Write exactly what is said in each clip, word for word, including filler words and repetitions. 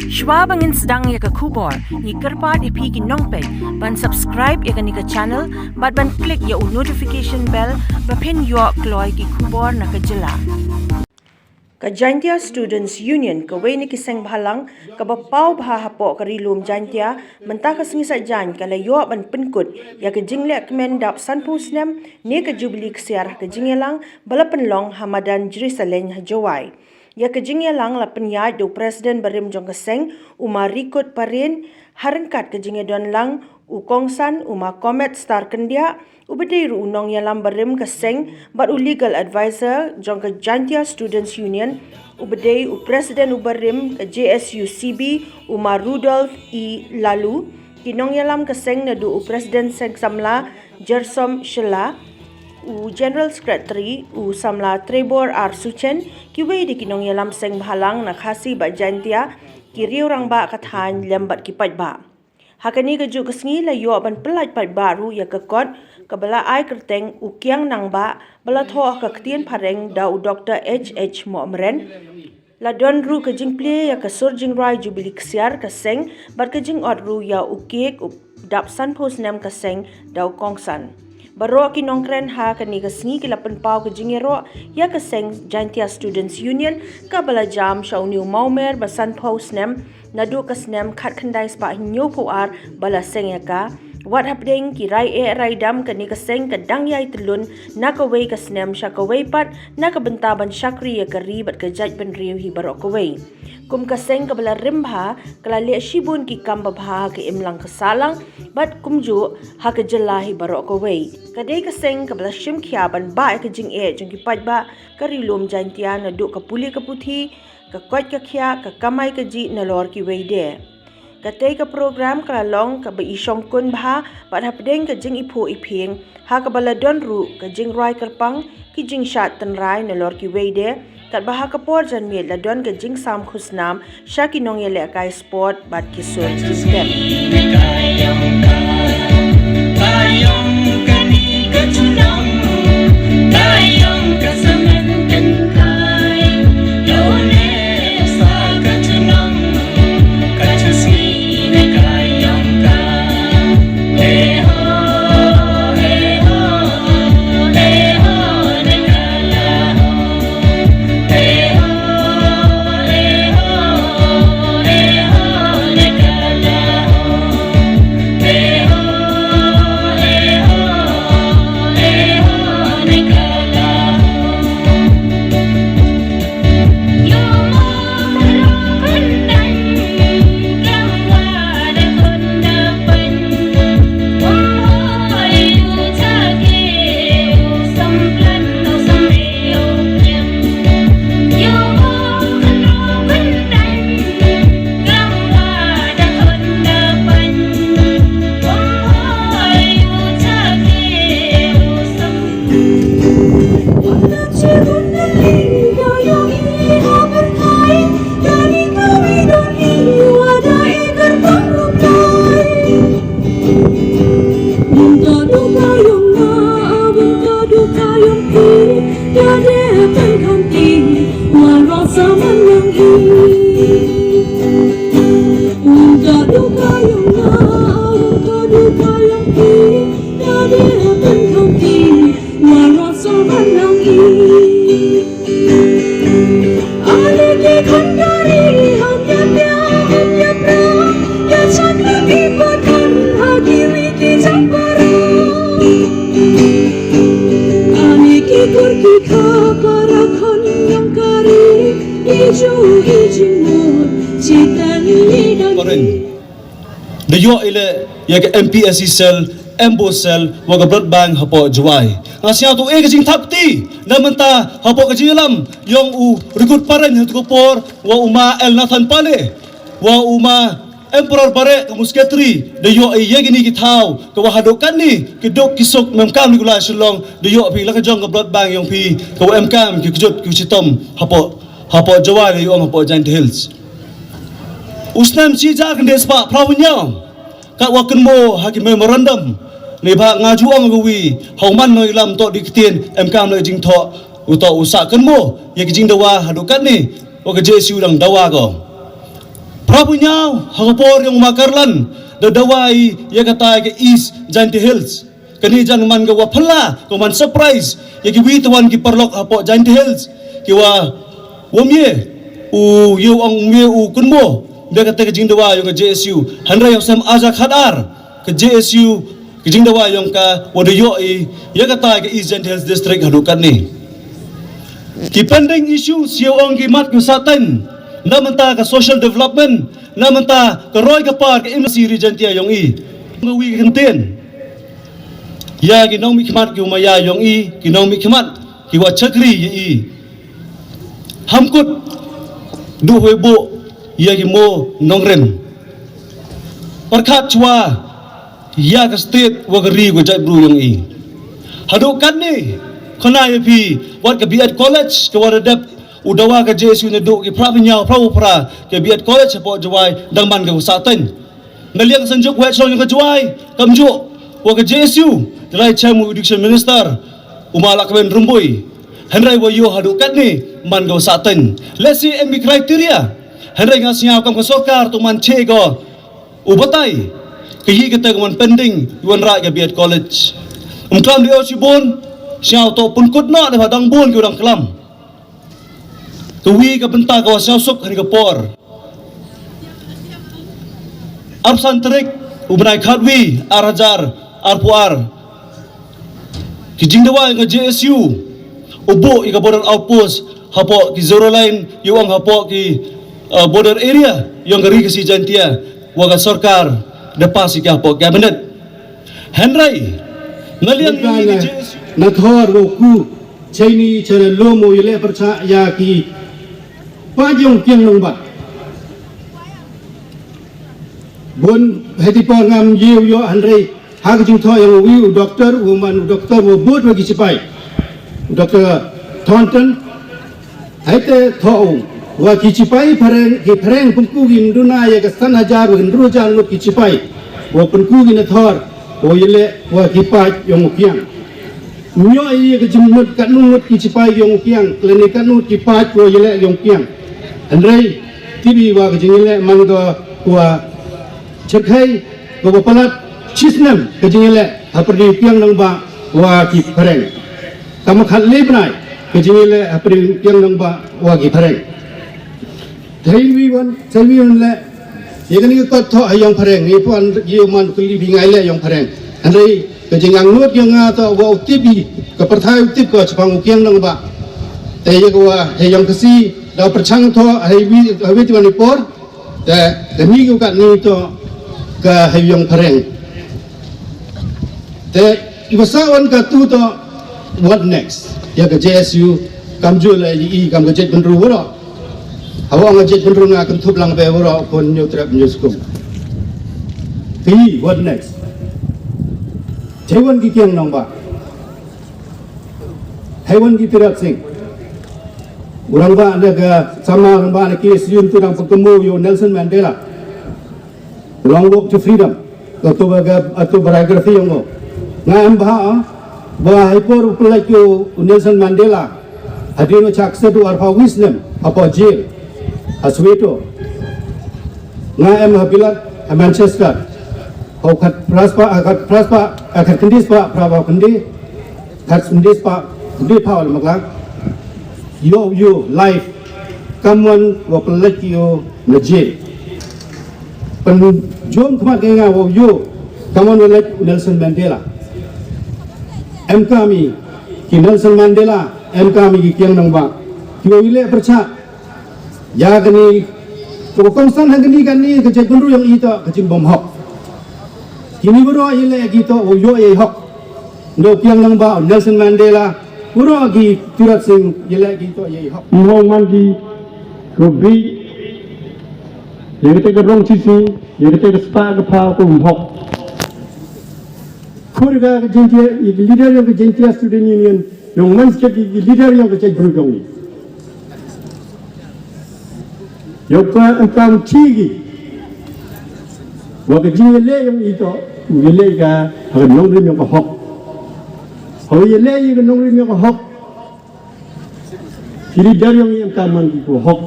Shwa ba ngin sdang ïa ka khubor, ngi kyrpad ïa phi ki nongpeit ban subscribe ïa kane ka channel bad ban click ïa u notification bell ba phin ïoh kloi ki khubor na ka jylla. Ka Jaintia Students Union, kawei na ki seng bhalang kaba paw bha hapoh ka Ri Lum Jaintia, mynta ka sngi Saitjaiñ ka la ïoh ban pynkut ïa ka jingleh kmen dap sanphew snem ne ka Jubili Ksiar ha ka jingïalang ba la pynlong ha madan Jerusalem ha Jowai. Ïa ka jingïalang la pynïaid da u President barim jong ka seng, u Ma Rikut Paren, ha ryngkat ka jingïadon lang u kongsan, u Ma Comet Star Kyndiah, uba dei ruh u nongïalam barim ka seng bad u legal advisor jong ka Jaintia Students Union, uba dei u President u barim ka J S U C B, u Ma Rudolph E Laloo, ki nongïalam ka seng naduh u President Seng Samla Jersom Shylla, u General Secretary u Samla Trevor R Suchen, kiwei de ki nongïalam seng bhalang na Khasi bad Jaintia, ki riew rangbah ka thaiñ lem bad ki paidbah. Ha kane kajuh ka sngi la ïoh ban pyllait paidbah ruh ïa ka kot kaba la ai kyrteng U Kiang Nangbah ba la thoh ha ka ktien phareng da u Doktor H H Mohmren. La don ruh ka jingplie ïa ka sur jingrwai Jubili Ksiar ka seng bad ka jingot ruh ïa u kek u dap sanphew snem ka seng da u kongsan. Baroh ki nongkren ha kane ka sngi ki la pynpaw ka jingïaroh ïa ka seng Jaintia Students Union kaba la jam sha une u mawmer ba sanphew snem naduh ka snem khatkhyndai spah hynñiewphew ar ba la seng ïa ka. Wat hapdeng ki rai eh rai dam, kane ka seng ka dang ïai tylun na kawei ka snem sha kawei pat na ka bynta ban shakri ïa ka ri bad ka jaitbynriew hi baroh kawei. Kum ka seng kaba la rim bha, ka la leh shibun ki kam babha ha ka imlang ka sahlang bad kumjuh ha ka jylla hi baroh kawei. Ka dei ka seng kaba la shim khia ban bah ïa ka jingeh jong ki paidbah ka Ri Lum Jaintia naduh ka pule ka puthi, ka koit ka khiah, ka kamai kajih nalor kiwei de. Katei ka program ka la long kaba i shongkun bha bad hapdeng ka jingiphuh iphieng ha kaba la don ruh ka jingrwai kyrpang, ki jingshad tynrai nalor kiwei de, katba ha ka por janmiet la don ka jingsam khusnam sha ki nongïalehkai sport bad ki sur ki step. Parin. Da ïoh i leh ïa ka M P S C cell, M B O cell, wa ka blood bank hapoh Jowai. Nga sngew tu e ka jingthap kti na mynta hapoh ka jingïalam ïong u Rikut Paren ha tu ka por, wa u Ma L Nathan Pale, wa u Ma Emperor Bareh ka Musketery, da ïoh i ïa kini ki thaw ka wa haduh katni ki duk ki suk mem kam ni kula Shillong, da ïoh phi la ka jong ka blood bank ïong phi ka wa em kam ki kjut ki chitom hapoh hapoh Jowai, da ïoh hapoh Jaintia Hills. U snem shi hajar khyndai spah phra hynñiew, ka wa kynmo ha ki memorandum ni ba nga ju ong ka wi ha u man nongïalam to di ktien em kam la jingthoh u to u sa kynmo ïa ki jingdawa haduh katni wa ka J S U dang dawa ko. Phra Ka pynyaw ha ka por yong ma Karlan da dawa i ya ka tai ka East Jaintia Hills. Kani jan man ka wa phala ka man surprise ya ki wi tawan ki parlok hapoh Jaintia Hills ki wa wamye u yu ong mye u kunmo. Bia ka te ka jingdawa yong ka J S U hynrei yong sem aja khadar ka J S U ka jingdawa yong ka wa da yo i ya ka tai ka East Jaintia Hills District haduh katni. Ki pending issues yow ong ki mat ku satan na menta ka social development na menta ka roi ka par ka imasi ri Jaintia yong i. Nga wi ka ntien ya ki nong mi khmat ki ma ya yong i ki nong mi khmat ki wa chakri ya i. Hamkut du hoi bu ya ki mo nongrim. Parkhat chwa ya ka state wa ka ri wa jait bru yong i. Haduh katni khana ya phi wat ka B Ed College ka wa da dep u dawa ka J S U ne du ki phra pynyaw phra u phra ka B Ed College hapoh Jowai dang man ka satan. Na liang sanjuk wa chlong ka Jowai kam ju wa ka J S U da lai chem u education minister u ma la ka ben rumbui. Hynrei wa yo haduh katni man ka satan. Let's see em bi criteria. Hynrei nga sngaw kam ka sorkar tu man che ko u batai ka yi ka te ka man pending yuan rai ka B Ed College. Um klam di o si bun sngaw to pun kut no da dang bun ki dang klam. Ka wi ka bynta ka wa sngaw suk hari ka por. Arpsan tarik u bnai khatwi ar hajar arphuar. Ki jingdawa ka J S U u bu i ka border outpost hapoh ki zero line yu ong hapoh ki uh, border area yong ka ri ka si Jaintia wa ka sorkar da pas i ka hapoh cabinet. Hynrei na liang ni ka J S U na thor wo ku chaini chana lomo yele percha ya ki pa jong kiang nong bat. Bun heti por ngam ye u yo hynrei ha ka jingthoh yong u wi u doktor u man u doktor u bud wa ki sipai. U doktor Thornton hai te thoh u wa ki sipai phareng ki phareng pengku ki mduna ya ka san hajar wa hynru hajar ngut ki sipai wa pengku ki na thor wa yele wa ki paj yong u kiang. Nyo i ka jingmut kat ngut ki sipai yong u kiang lane kat ngut ki paj wa yele yong kiang. Hynrei tibi wa ka jingyele man ka wa Chakei ka wa palat chisnem ka jingile ha pyrdi piang nang ba wa ki phareng. Kama khat le bnai ka jingile ha pyrdi piang nang ba wa ki phareng. Thei wi wan thei wi wan le ye kani ka kot tho ha yong phareng ye puan ye man kuli bi ngai le yong phareng. Andai ka jingang ngut yong nga to wa u tip i ka perthai u tip ka chapang u kiang nang ba. Te ye ka wa he yong kasi da perchang tho ha wi ha wi ti wan i por. Te te mi ku kat ni to ka ha yong phareng. Te i ba sa wan ka tu to what next? Ya ka J S U kam ju la i kam ka jet bendru wuro. Hawa nga jet bendru nga kan thup lang be wuro kon nyu trap nyu skum. Te what next? Te wan ki kiang nong ba. Haiwan ki Tirat Singh. Urang ba na ka sama urang ba na ki siun tu dang pengkemu yo Nelson Mandela. Long walk to freedom. Ka tu ba ka tu biography yong ngo. Nga em ba ba hai por pelak yo Nelson Mandela. Hadino chak sedu arpa wisnem apa jail. Asweto. Nga em ha bilat ha Manchester. Hau kat praspa kat praspa kat kendis pa prapa kendi. Kat sendis pa di pa wal maklang. Yo yo life. Kamon wa pelek yo na je. Pen jom kemat ke nga wa yo. Kamon wa lek Nelson Mandela. Em kami ki Nelson Mandela em kami ki kiang nang ba ki wa ile perchat. Ya kani ko kongsan ha kani kani ka jait bynru yang ito ka jingbom hok. Kini bro ile ki to o yo ye hok. Ndo kiang nang ba Nelson Mandela bro ki Tirat Singh ile ki to ye hok. Mo man ki ko bi ye te ka rong sisi ye te ka spa ka pa ko hok. Kur ka ka jintia ye leader yang ka jintia student union yang man sket ye leader yang ka jait bynru yang ni. Yau ka engkang chigi. Wa ka jing yele yong ito yele ka ha ka nongrim yong ka hok. Hau yele ye ka nongrim yong ka hok. Kiri dar yong i engkang man ki ko hok.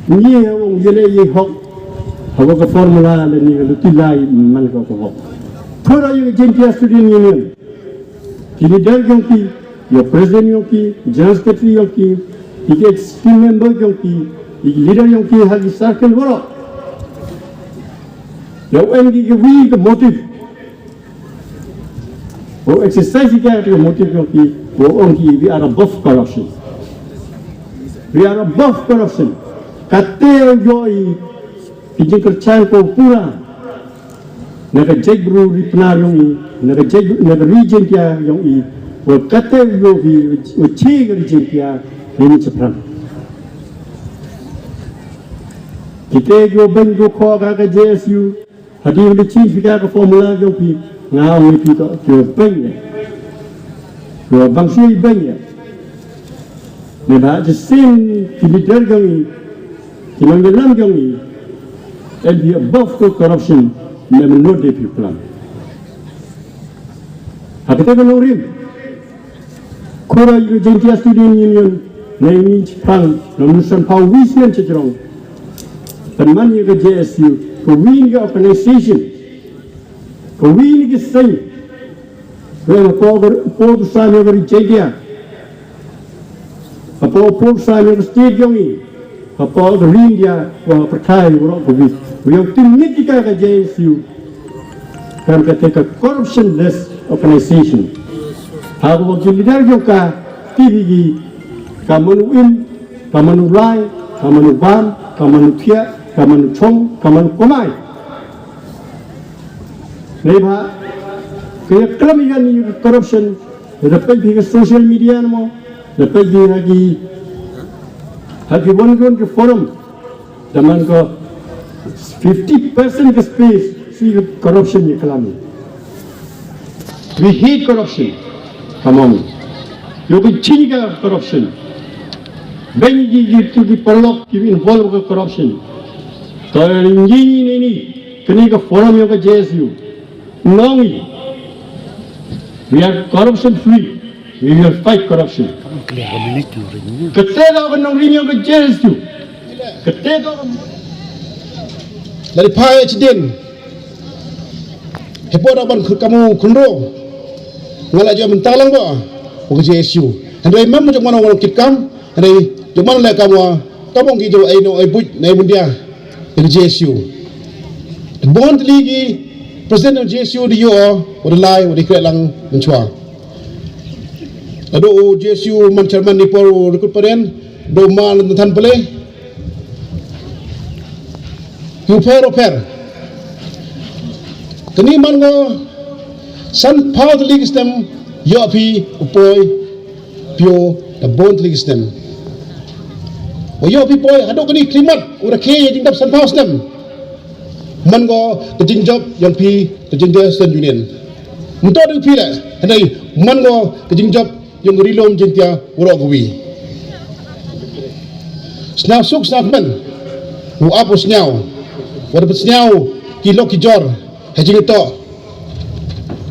Ngi ha ong ïa leh ïa hok. Haba ka formula lane ka luti lai man ka ka hok. Khura ïa ka Jaintia Student Union. Ki leader yong ki, ïa president yong ki, general secretary yong ki, ïa ki executive member yong ki, ïa ki leader yong ki ha ki circle waroh. Ïa u em ki ka wi ka motive. U exercise ki ka motive yong ki, u ong ki we are above corruption. We are above corruption. Kate u ïoh i ki jingkyrchan ko pura. Na ka jaitbru ri Pnar yong i, na ka jait, na ka ri Jaintia yong i, wa kate u ïoh i, wa chi ka ri Jaintia, ni ni chapran. Kite ki wa beng ko kho ka ka J S U, Hadien ba la change phi ka formula jong phi, nga ong ïa phi to, to beng ïa. To bang shui beng ïa. Naba shisien ki leader jong i, ki nongïalam jong i, and be above the corruption, naba mynno de phi plan. Ha kata ka nongrim. Khura ïa ka Jaintia Student Union, na ini chipang, na musan pau wismen chajrong. Pynman ïa ka J S U, ka wi ka organization, ka wi ka seng. Ka po ka po ka sa ïa ka Jaintia. Ka po po sa ïa ka state jong i. Hapoh ka ri India, wa pyrthei, wa rok ka wi. Wa ïa u tim ngi ka ka J S U. Kan kata ka corruption less organization. Ha ka wa ki leader jong ka, ti hi ki, ka manu im, ka manu lai, ka manu bam, ka manu thiah, ka manu chong, ka manu komai. Nei ba, ka ïa klam ïa ni corruption, da peit hi ka social media mo, da peit hi ha ki, ha ki wan wan ki forum, Da man ko fifty percent ka space, si corruption ïa klam. We hate corruption. Come on. Ïoh ka chini ka corruption. Beng ïa ki tu ki paralok ki involve ka corruption. To ïa ni ni ni ni. Kani ka forum ïoh ka J S U. Nong i. We are corruption free. We will fight corruption. Kata ka nongrim ïoh ka J S U. Kata ka. Dari phai accident. Hepo da ban kamu khunro. Nga la jom talang ba. Ka J S U. Hynrei mem jong mano kit kam. Hynrei jong mano le kamu. Kamu ki jo ai no ai buj nai mundia. Ka J S U. Bon tli ki president J S U di ïoh. Wa da lai wa da kre lang mynchwa. Ado J S U man chairman ni por recruit paren. Do man than pele. Yu pher o pher. Kani man ngo san phaw tli ki stem ïoh phi u poi pio da bon tli ki stem. O ïoh phi poi hado kani klimat u rakhe ïa jingdap san phaw stem. Man ngo ka jingjop ïoh phi ka jingjop student union. Mynta du phi le hynrei man ngo ka jingjop Ïong ka ri lum Jaintia waroh kawi. Sñiaw suk sñiaw kmen. U ap u sñiaw. Wat da pynsñiaw ki lok ki jor. Ha jingïatoh.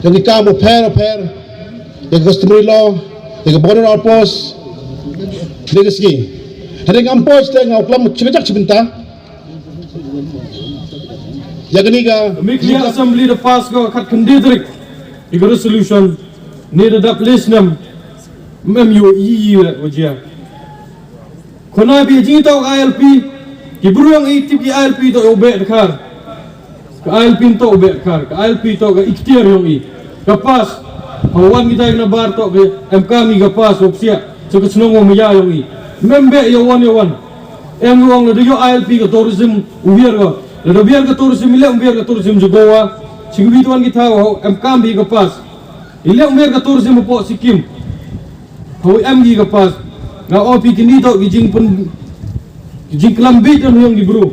Ïong ki kam u pher u pher. Ïa ka customary law. Ïa ka border outpost. Ïa ka sngi. Hynrei ngam poi sdang nga u klam chikajak chibynta. Ïa kani ka. Ka Meghalaya Assembly da pass ko khat khynde tarik. Ïa ka resolution. Ne da dap le snem. Mem ïoh i i le wa jia. Khona bi jingtoh ka I L P. Ki bru ïong i tip ki I L P toh ïoh beh dkhar. Ka I L P toh beh dkhar. Ka I L P toh ka ikhtiar ïong i. Ka pass. Ha wan kita na bar toh ka emkam i ka pass wa psiah. Sa ka chnong wa maya ïong i. Mem beh ïa wan ïa wan. Em ïong la da ïoh I L P ka tourism u wiar ka. La da wiar ka tourism i leh um wiar ka tourism ja Goa. Chi ka wi tuan kita wa emkam i ka pass. I leh um wiar ka tourism hapoh Sikkim. Hawi em ki ka pass. Nga o phi kini toh ki jingpyn ki jingklam bit don ïong ki bru.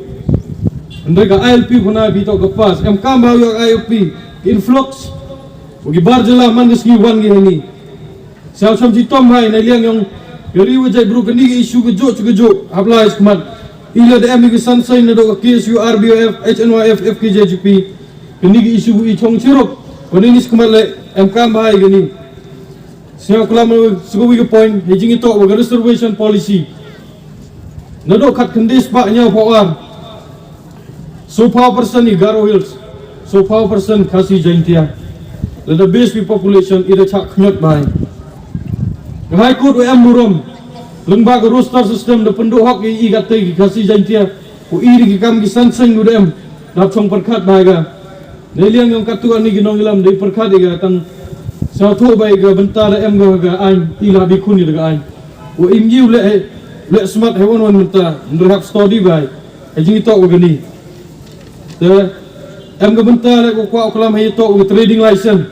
Hynrei ka I L P khona phi toh ka pass. Emkam ba ïoh I L P ki influx. Wa ki bar jylla man ka sngi wan ki hini. Siaw cham chi tom hai na liang ïong. Ka ri wa jait bru kani ki issue ka juk juk juk. Hap lai skmat. I la da em ki san sign na do ka K S U, R B O F, H N Y F, F K J G P. Kani ki issue i chong chirup. Kani ni skmat le emkam ba hai kani. Sñiaw klam sñiaw wi ka point, hei jingïatoh wa ka reservation policy. Naduh khat khyndai spah hynñiew phew ar, sawphew percent i Garo Hills, sawphew percent Khasi Jaintia. Lada base pi population i da chah khñiot bha. Ka High Court u em burom lyngba ka roster system da pynduh hok ïa i katei ki Khasi Jaintia. U i da ki kam ki san seng u da em, da chong pyrkhat bha ïa ka. Nei liang yong katu ani ki nongïalam dei pyrkhat ïa ka tang. Sa thoh bha ïa ka bynta da em ka, ka aiñ, i la bi khun ïa ka aiñ. U im ïa u leh, leh smat hei wan wan bynta, mrhap study bha. Hei jingïatoh wa kani. Te em ka bynta leh ko kwah u klam hei ïatoh wa ka trading license.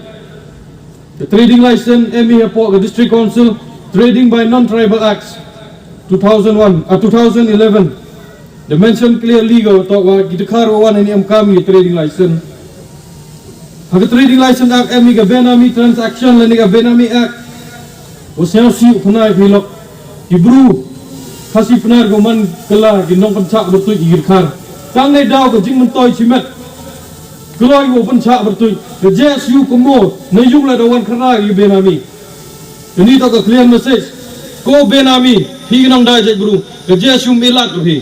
Ka trading license em i hapoh ka District Council, trading by non-tribal acts, two thousand one, ah, two thousand eleven. The mention clearly ka toh wa ki dkhar wa wan ni em kam i trading license. Ha ka Trading License Act em i ka Benami Transaction lane ka Benami Act. Wa sñiaw si u khna i lok. Ki bru Khasi Pnar ko man kylla ki nongpynchah byrtuit ki dkhar. Tang nei daw ka jingmyntoi chimet. Kloi wa pynchah byrtuit. Ka J S U ko mo na yung la da wan khana ki Benami. Kani toh ka clear message. Ko Benami, phi ki nongdai jaitbru, ka J S U milat ko phi.